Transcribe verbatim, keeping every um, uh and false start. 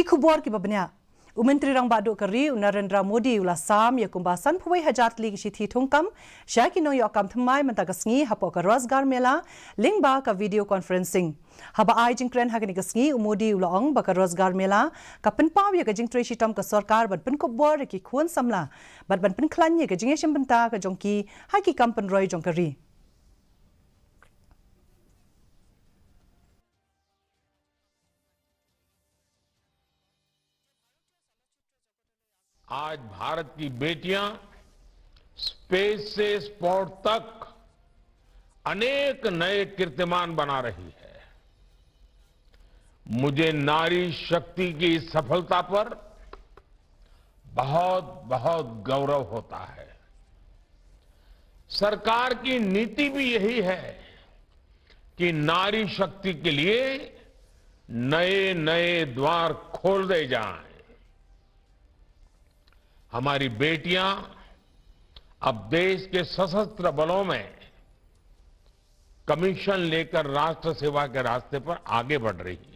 Khubor kiba bniah. U Myntri Rangbah Duh ka ri u Narendra Modi u la sam ïa kumba sanphew wei hajar tylli ki shithi thungkam sha ki nongïoh kam thymmai mynta ka sngi hapoh ka Rozgar Mela lyngba ka video conferencing. Haba ai jingkren ha kane ka sngi, u Modi u la ong ba ka Rozgar Mela ka pynpaw ïa ka jingtrei shitom ka sorkar ban pynkup bor ïa ki khun samla bad ban pynkhlaiñ ïa ka jingïashim bynta ka jong ki ha ki kam pynroi jong ka ri. आज भारत की बेटियां स्पेस से स्पोर्ट तक अनेक नए कीर्तिमान बना रही है। मुझे नारी शक्ति की इस सफलता पर बहुत, बहुत गौरव होता है। सरकार की नीति भी यही है कि नारी शक्ति के लिए नए नए द्वार खोल दे जाएं। हमारी बेटियां अब देश के सशस्त्र बलों में कमीशन लेकर राष्ट्र सेवा के रास्ते पर आगे बढ़ रही हैं।